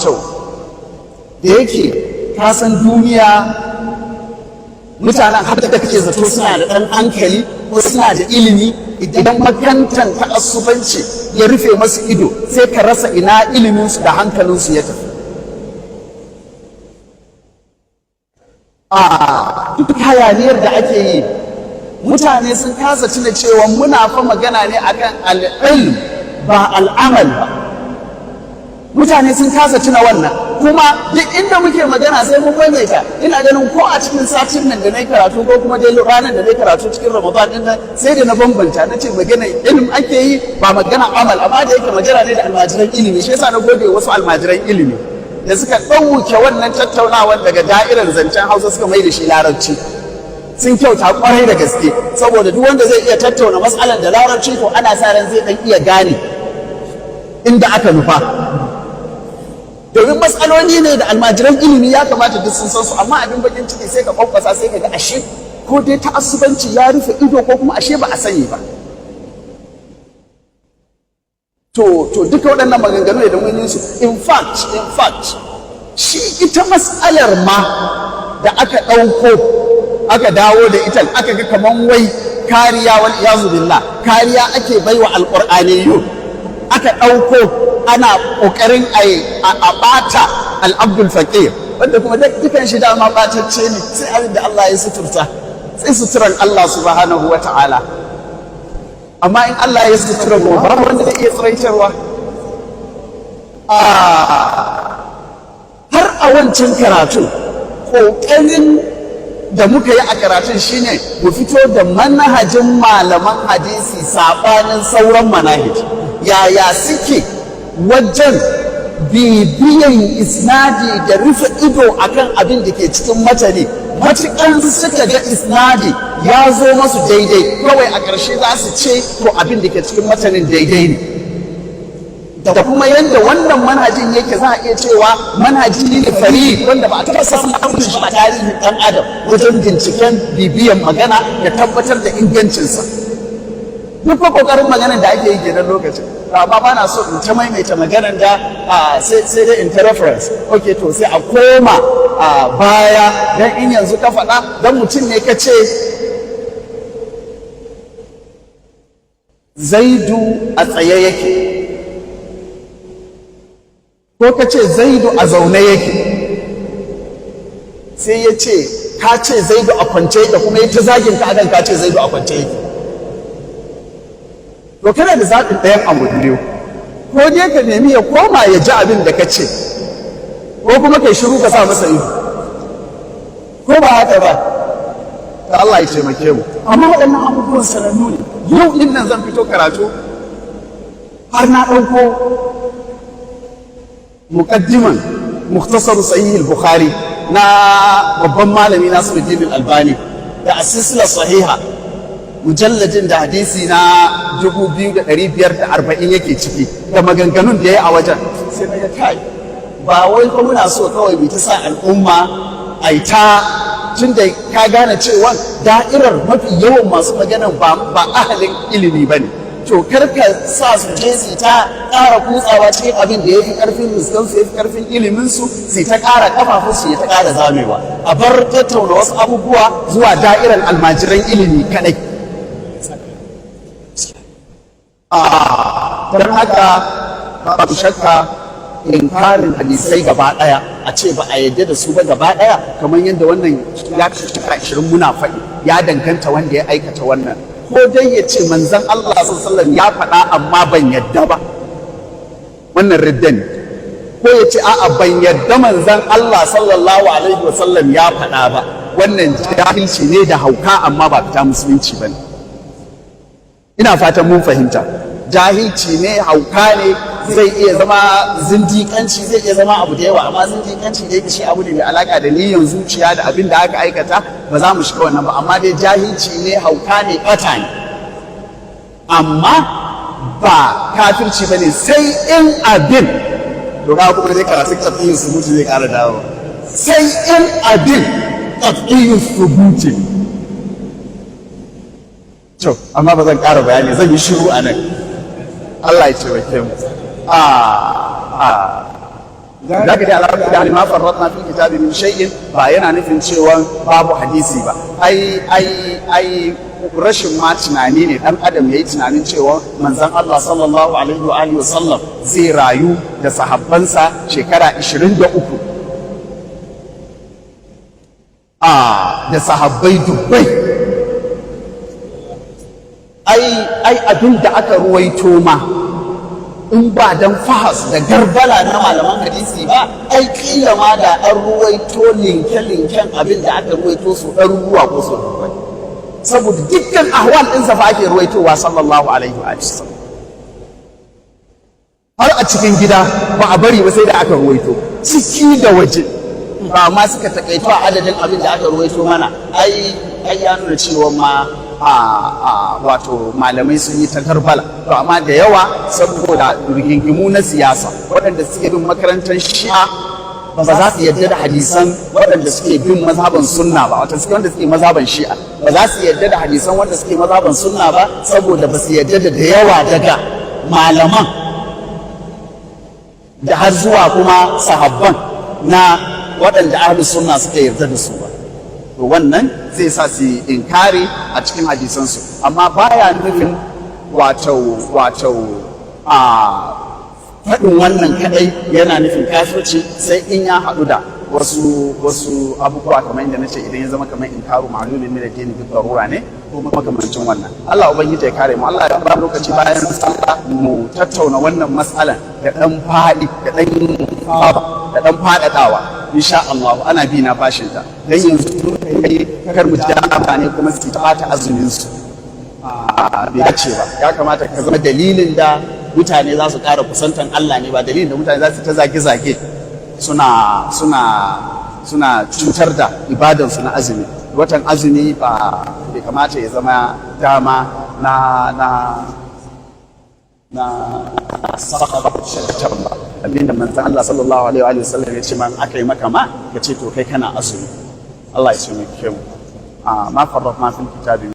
Wato da yake ka san duniya, mutanen har da kake zato suna da ɗan hankali ko suna da ilimi, idan makantan ta'assubanci ya rufe masu ido, sai ka rasa ina iliminsu da hankalinsu ya tafi. A duk hayaniyar da ake yi, mutane sun kasa tuna cewa muna fa magana ne akan al'ilm, ba al'amal ba. Mutane sun kasa tuna wannan. Kuma duk inda muke magana sai mun maimaita. Ina ganin ko a cikin satin nan da na karatu, ko kuma dai ranar da na karatu cikin Ramadan din nan, sai da na bambanta, na ce magana ilm ake yi, ba magana amal. Amma da yake magana ne da almajiran ilimi, shi yasa na gode wasu almajiran ilimi da suka ɗauke wannan tattaunawar daga da'irar zancen Hausa suka mai da shi Larabci. Sun kyauta kwarai da gaske, saboda duk wanda zai iya tattauna matsalar da Larabci, to ana sa ran zai dan iya gane inda aka nufa, domin matsaloli ne da almajiran ilimi ya kamata duk sun san su. Amma abin bakin ciki, sai ka kwakwasa, sai ka ga ashe ko dai ta'assubanci ya rufe ido, ko kuma ashe ba a sani ba. To duka waɗannan maganganu ne da mun yi su. In fact, shi ita mas'alar ma da aka ɗauko aka dawo da ita, aka ga kaman wai kariya, wal iyazu billah, kariya ake baiwa alqur'aniyyu, aka ɗauko ana ƙoƙarin a ɓata al'abdul faƙir, wanda kuma dukan shi dama ɓatacce ne, sai abin da Allah ya suturta, sai suturan Allah subhanahu wa ta'ala. Amma in Allah ya sutura mu, ba wanda zai iya tsiraitarwa. Har a wancan karatun, ƙoƙarin da muka yi a karatun shine mu fito da manhajin malaman hadisi saɓanin sauran manahij, yaya suke wajen bibiyan isnadi da rufe ido akan abin da ke cikin matani. Matukan suka ga isnadi ya zo masu daidai, kawai a ƙarshe za su ce to abin da ke cikin matanin daidai ne. Da kuma yadda wannan manhajin yake, za a iya cewa manhaji ne fari wanda ba a taɓa samun shi a tarihin ɗan adam wajen binciken bibiyan magana da tabbatar da ingancinsa. Duk fa kokarin maganar da ake yi kenan lokacin, amma ba na so in ta maimaita maganar da sai dai in ta reference. Okay, to sai a koma a baya, dan in yanzu ka faɗa, dan mutum ne ka ce Zaidu a tsaye yake, ko ka ce Zaidu a zaune yake, sai ya ce ka ce Zaidu a kwance yake, kuma ya ta zagin ka akan ka ce Zaidu a kwance yake. To kana da zaɓin ɗayan abu biyu: ko dai ka nemi ya koma ya ji abin da ka ce, ko kuma kai shiru ka sa masa ido. Ko ba haka ba? Ta Allah ya taimake mu. Amma waɗannan abubuwan sanannu ne. Yau din nan zan fito karatu, har na ɗauko muqaddiman Mukhtasar Sahih al-Bukhari na babban malami Nasiruddin Al-Albani, da Silsila Sahiha, mujalladin da hadisi na 2540 yake ciki, da maganganun da ya a wajen. Sai na ga kai, ba wai fa muna so kawai mu ta sa al'umma ai ta, tun da ka gane cewa da'irar mafi yawan masu maganan ba ahalin ilimi ba ne, to kar ka sa su je su ta ƙara kutsawa cikin abin da ya fi ƙarfin riskansu, ya fi ƙarfin iliminsu, su ta ƙara ƙafafunsu ya ta ƙara zamewa. A bar tattauna wasu abubuwa zuwa da'irar almajiran ilimi kaɗai. Don haka babu shakka inkarin hadisai gaba ɗaya, a ce ba a yadda da su ba gaba ɗaya, kamar yadda wannan ya shekara 20 muna faɗi, ya danganta wanda ya aikata wannan. Ko dai ya ce manzon Allah sallallahu ya faɗa amma ban yadda ba, wannan ridda ne. Ko ya ce a'a, ban yadda manzon Allah sallallahu alaihi wasallam ya faɗa ba, wannan jahilci ne da hauka, amma ba fita musulunci ba ne. Ina fatan mun fahimta. Jahilci ne, hauka ne, zai iya zama zindiƙanci, zai iya zama abu da yawa. Amma zindiƙanci da yake shi abu ne mai alaka da niyyar zuciya da abin da aka aikata, ba za mu shiga wannan ba. Amma dai jahilci ne, hauka ne, ɓata ne, amma ba kafirci ba ne. Sai in abin to ga kuma dai karatun qat'iyyun subuti zai ƙara dawo, sai in abin qat'iyyun subuti. To amma ba zan ƙara bayani, zan yi shiru a nan. Allah ya taimake mu. A a Zaka dai ala kulli hal, ma farratna fil kitabi min shay'in ba yana nufin cewa babu hadisi ba. Ai rashin ma tunani ne dan adam yayi tunanin cewa manzon Allah sallallahu alaihi wa alihi wasallam zai rayu da sahabbansa shekara 23 da sahabbai dubbai. Ai abin da aka ruwaito ma, in ba dan fahas da garbala na malaman hadisi ba, ai kila ma da an ruwaito linke-linken abin da aka ruwaito su ɗaruruwa ko su dubbai, saboda dukkan ahwal ɗinsa fa ake ruwaitowa sallallahu alaihi wa sallam. Har a cikin gida ba a bari ba, sai da aka ruwaito ciki da waje. Ba ma suka takaito a adadin abin da aka ruwaito mana. Ai ya nuna cewa ma a wato malamai sun yi ta garbala. To amma da yawa, saboda rigingimu na siyasa, waɗanda suke bin makarantar Shi'a ba za su yarda da hadisan waɗanda suke bin mazhaban Sunna ba, wato suke wanda suke mazhaban Shi'a ba za su yarda da hadisan wanda suke mazhaban Sunna ba, saboda ba su yarda da yawa daga malaman da har zuwa kuma sahabban na waɗanda Ahlus Sunna suka yarda da su ba. To wannan zai sa su inkari a cikin hadisansu, amma baya nufin wato a faɗin wannan kadai yana nufin kafirci, sai in ya haɗu da wasu abubuwa, kamar inda nace, idan ya zama kamar inkaru ma'lumin min ad-din bi darura ne ko makamancin wannan. Allah ubangiji ya kare mu. Allah ya ba lokaci bayan sallah mu tattauna wannan mas'alan da dan faɗi da dan faba da dan faɗaɗawa insha Allah. Ana bi na bashin ta, dan yanzu kai kar mu ja ne kuma su ta bata azumin su, bai dace ba. Ya kamata ka zama dalilin da mutane za su ƙara kusantan Allah ne, ba dalilin da mutane za su ta zage-zage suna cutar da ibadansu na azumi. Watan azumi ba bai kamata ya zama dama na sakaba shakkan ba. Abinda manzon Allah sallallahu alaihi wa sallam ya ce man aka yi maka ma ka ce to kai kana azumi. Allah ya ce mu. A ma farratna fil kitabi.